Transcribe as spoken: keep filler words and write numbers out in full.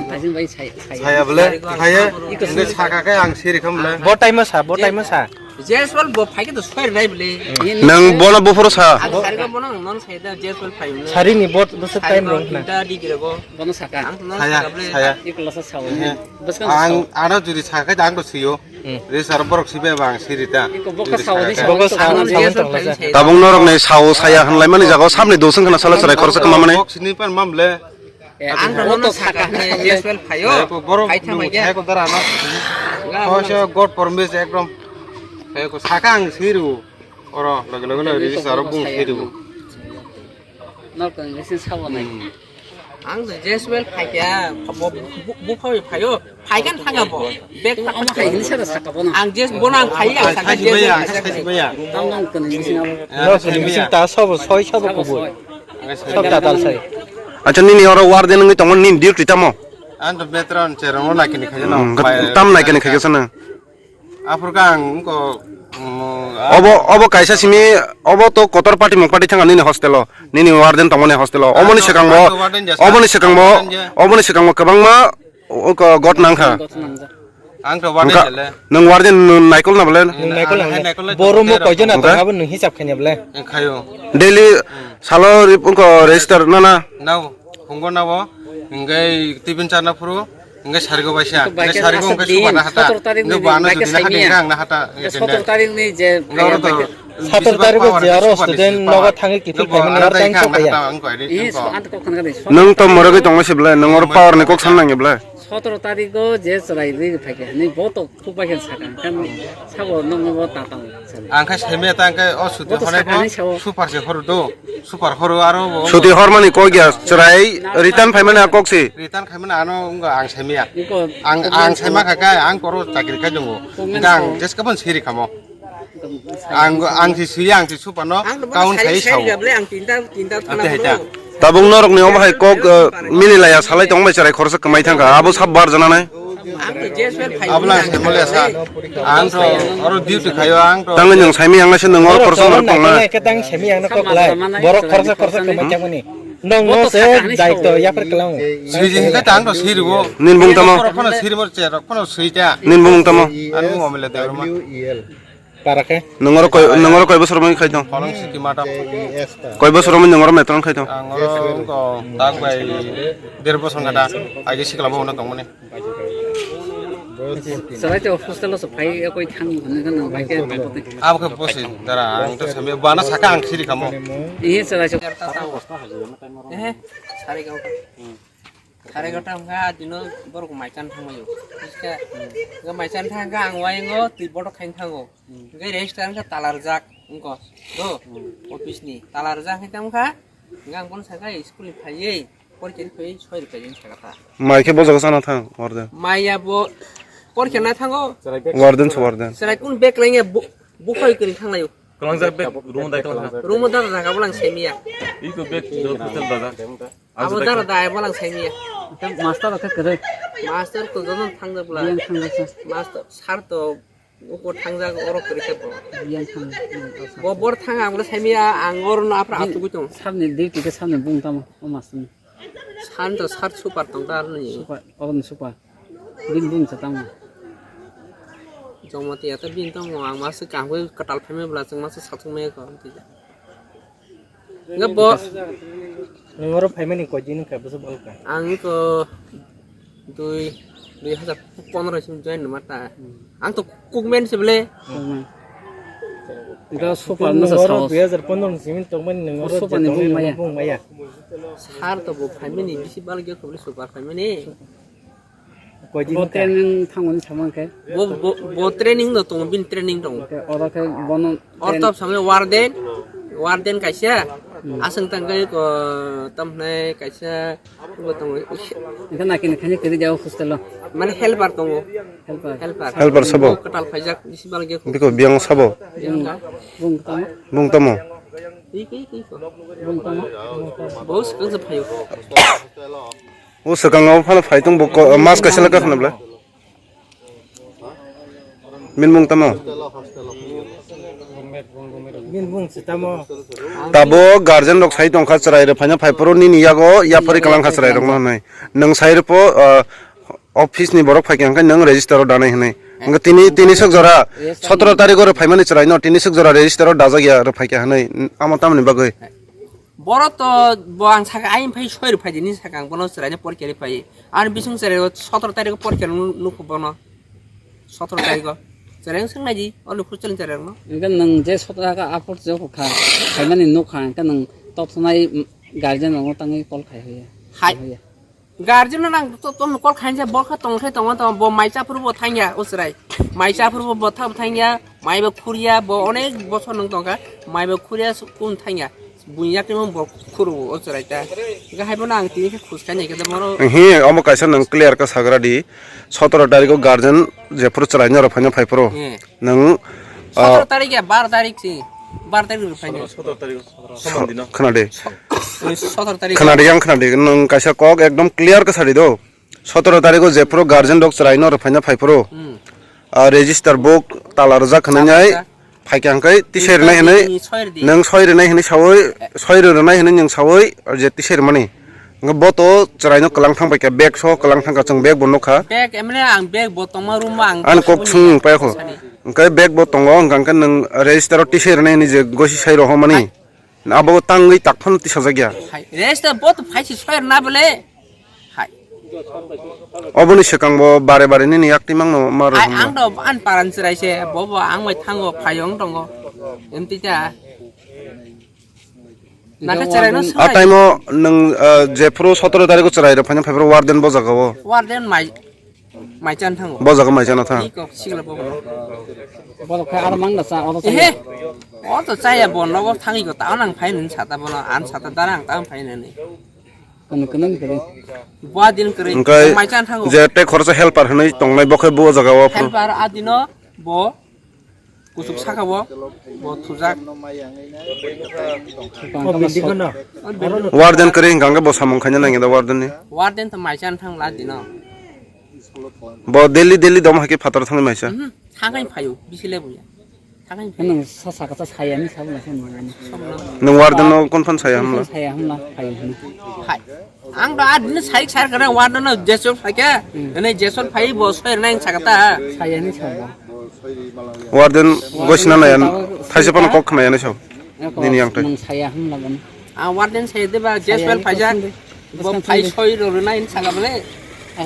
Hajin bai sai, sai. Saya bole, saya, iko ini saka kai ang siri kam bole. Bo time sa, bo time sa. Jeswal bo phai ke to soi nai bole. Nang bono buphuru sa. Ang sari ko bono non sai da Jeswal phai bole. Sari ni bot, bot time rong na. Tinta di kira bo. Bono saka. Ang non saya, saka bole. Saya. Iko losa sa. Bos kan ang, sa. Ano juri saka kai ang to siyo. Hmm. Re sar borok sibe bang siri ta. Iko boka sa, sa, sa. Tabung norok ni sao saya hanlai mani jago samni dosong kana sala chwrai khorsa kama mani. Box ni pan mam le. Eh, ang to bono saka hwnwi Jeswal phaio. Phai thangbai khe. Phai ko dara no. Phai se God promise ekdom. Phai ko saka ang siru. Oro loge loge loge ri saro bung siru. Nok tong ngi sin sabo nai. Ang to Jeswal phai khe bo bu phai phaio. Phai kan thanga bo. Bek omo hai hini sara saka bono. Ang Jes bono ang phai ang saka Jeswal. Ang saka baya. Tam nang tong ngi sin abo. Nok tong ngi sin ta sabo soi sabo kubui. Sab tatal sai. Acha nini oro warden wngwi tongo nini duty tamo? Ang to veteran cherong no naikini khayo no. Hmm, tam naikini khayo sana. Aphur kang ko, mm, obo, obo kaisa simi, obo to kotor party mung party thanga nini hostel o. Nini warden tongmani hostel o. Omoni swkang bo, omoni swkang bo, omoni swkang bo kwbangma O, o, ko, got nang kha. Got nang jak. Ang to warden jale. Nwng warden nwng naikol na bole? Nwng naikol ang nang. Naikol le. Bo room bo koijon na tong abo nwng hisab khaina bole? Khayo. Daily salo rip ko register na na. Nao, hwngo nao. Hwngai tibin charna phuru. Hwngai sarigo baisa. Hwngai sarigo hwngai suba na hata. Hwngai bana jodi na hata hwngai ang na hata. Sotor tarik ni je. Sotor tarik o je aro student nogo thangwi kiphil phaimani aro tang chok ya. Nwng to morogwi tongma se bwlai, nwng oro power ni kok san nangya bwlai. Sotoro tarikgo je chwrai rwi phaikha hinwi bo to thukbai khe sakha, khe sabo nwng bo ta tang. Ang khe saimaya ta, ang khe o suti honai bo super se horo do, super horo aro bo. Suti hormani kok ya, chwrai return phaimani a kok se. Return khaimani ano wngkha ang saimaya. Ang, ang saima kha khe ang koro chakri khai tongo. Ang jeska bon siri khamo. Ang, ang si suya, ang si supano, kaun sai sao. Tabuk norok ni omo hai kok, eh, mili laya salai tong bai cherai khorsa kwmai thangkha. Abo sab bar jana nai. Abo lang sai mole sa. Ang to oro duty khayo ang to. Tang nwng saimi ang naise nwng oro khorsa norok tong na. Tang saimi ang na kok lai. Borok khorsa khorsa kwmai thangmani. Nwng no se daityo yapar kwlang. Swijing ka tang to siriwo. Nin bung tamo. Rok phano siriwo cherok phano suita. Nin bung tamo. Anu omle de roma. Para khe? Nwng oro koi, nwng oro koi bosor romwi khai tong? Holong City Mart o. Koi bosor romwi nwng oro metron khai tong? Ang oro wngkha tak bai der bosor wngkha da. Age sikla bo hwnwi tongmani. Chwrai to hostel o se phai khe koi thang hwnwi khe nwng bai khe tongbo tei. Abo khe bosi dara ang to sami bana saka ang siri kamo. Ihi chwrai to. Ehe, sari kau. Sare gota wngkha, adino borok mai chan thangmani. Bujiska, wngkha mai chan thangkha, ang uayango twi botok khaina thango. Wngkha register wngkha talarjak, wngkha do, office ni talarjak khe tongkha. Wngkha ang bono sakha school ni phaiwi, porikha ni phaiwi soi rwkha jani sakha ta. Mai khe bo jaga chana thang, warden. Mai ya bo porikha na thango. Warden se warden. Chwrai kun bag lainge bo, bo khoi kwrwi thanglaio. Kwlangjak bag room dai tong ha. Room da jaga bolang semiya. Iko bag do hostel daga. Abo dara da ai bolang saimiya. Master khe kwrwi. Master ko jono thangda bla. Yang thangda sa. Master sar to uko thangjak oro kwrwi khe bo. Yang thangda. Bo bor thang ang bla saimiya ang oro no apra atugui tong. Sabni duty khe sabni bung tamo o master ni. San to sar super tong ta arni. Super, oro ni super. Bini bung sa tamo. Jongmati ya ta bini tamo ang master kangkui kwtal phaima bla chwng master satung mai ko. Nga bo. Nwng oro phaimani koi din wngkha, bwswk bwlwkha? Ang iko dui, dui hazar pondro sim join numa ta. Hmm. Ang to cookman se bole. Cookman. Iko super nwng no sa oro sao. Dui hazar pondro ni simi tongmani nwng oro super ni bung maya. Bung maya. Sar to bo phaimani bisi bal ge ko bole super phaimani. Koi din bo wngkha? Training thangmani samang khe. Bo, bo, bo training no tongo, bini training tongo. Khe oro khe bono ortop samai warden, warden kaisa, hmm, aswng tangkhe ko, tamhne kaisa, bo tongo. Engkhe nakini khani kwrwi jao hostel o. Mane helper tongo. Helper. Helper. Helper sabo? Bo kwtal phaijak, bisi bal ge. Biko biyang sabo? Biyang ka? Bung tamo? Bung tamo? Ki, ki, ki ko? Bung tamo? Bo swkang se phaio. O swkango phano phai tong bo ko-, mas kaisa le kakhna bla. Min mung tamo? Tabo guardian rok sai tongkha chwrai rok phaina phai phuru nini yago yapharwi kwlangkha chwrai rokno hwnwi. Nwng sai rwpho, ah, office ni borok phaikha hwnkhe nwng register o danai hwnwi. Hwnkhe tini, tini swk jora sotoro tarikh o rw phaimani chwraino tini swk jora register o dajak ya rw phaikha hwnwi. Amo tamoni bagwi? Borok to bo ang saka ayang phai soi rw phai di, nini saka ang bono chwraino porikha rw phai. Ani bising chwrai sotoro tarikh o porikha rw nukho bono. Sotoro tarikh o. Chwrai wng swng nai di, oni hostel ni chwrai rokno. Hwnkhe nwng je sotoro tarikh o aphuru je kha, phaimani nukha, hwnkhe nwng tothnai guardian rokno tangwi call khai hoya. Hai. Hoya. Guardian no nang to, to call khainsa, bo kha tong khe tongo, tongo, bo mai cha phuru bo thangya, o chwrai. Mai cha phuru bo, bo thang, thangya, mai bo khurya, bo onek bochor nung tongkha, mai bo khurya, su-, kun thangya. Buini yakni bo khuru o chwrai ta. Ga hai bono ang tini khe khus khainai khe bono. Hi, omo kaisa nang clear khe sagra di. Sotoro tarikh o guardian jephuru chwrai no rw phaina phai phuru. He. Nwng, ah, sotoro tarikh ya, baro tarikh si. Baro tarikh rw phaina. Sotoro tarikh, soman dino. Khwnadi. Sotoro tarikh. Khwnadi, ang khwnadi. Nwng kaisa kok ekdom clear khe sadi do. Sotoro tarikh o jephuru guardian rok chwrai no rw phaina phai phuru. Hmm. Ah, register book tala rwjak hwnwi nai. Tala rwjak. Phaikha hwnkhe tisai rwnai hwnwi, nini soi rwdi. Nwng soi rwnai hwnwi sawi, soi rwnai hwnwi nwng sawi, je tisai rwmani. Hwnkhe bo to chwraino kwlang thang paikha, bag so kwlang thangkha, chwng bag bo nukha. Bag emne ang bag bo tongma room o ang. Ani kok swng paya kho. Sani. Hwnkhe bag bo tongo, hwnkha hwnkhe nwng register o tisai rwnai hwnwi je gosi sai rohormani. Hai. Abo tangwi tak phano tisajak ya. Hai, rest bo to phaisi soyer na bole. Hai. Oboni swkang bo bare bare nini yakti mangno ma rw Ai, hwnba. Ang do an paran chwrai se, bo bo ang bai thango, phayong tongo. Emti ta. Naka chwrai no A swrai. Time o nwng, ah, jephuru sotoro tarikh o chwrai rw phaina phai phuru warden bo jaga o. Warden mai Mai chan thango. Bo jaga mai chana thang. Ni kok sigla bo. Bo kha ar mang da cha, oro cha. Ehe. O to chaya bo nogo thangi ko ta nang phai nin sata bono an sata darang ta phai nani. Kono kono ni kare. Bo din kare. Hwnkhe mai chan thango. Je te khoroksa helper hwnwi tongnai bo khe bo jaga o phuru. Helper adino bo Kuchuk saka bo, bo thujak. Warden kwrwi hwnkha hwnkhe bo samung khaina nangya da warden ni. Warden to maisa wng thang la dino. Bo daily daily dom hai khe phataro thangwi maisa. Mhm, thangwi phaio, bisi le buya. Thangwi phaio. Nang sa saka sa saya ni sa buya sa mangani. Nwng warden no kon phan saya hamla? Saya hamla phaio hwnwi. Hai. Ang do adini saik sar kare warden no jesol phaikha. Hmm. Ene jesol phai bo soir nang sakata. Saya ni sa. Warden gosina naya, thaisa phano kok khna yani sao. Nini yang tai. Nang saya hwn laban. Ah, warden saya de ba jesol phaja. Bo phai soi ro nai saka bole.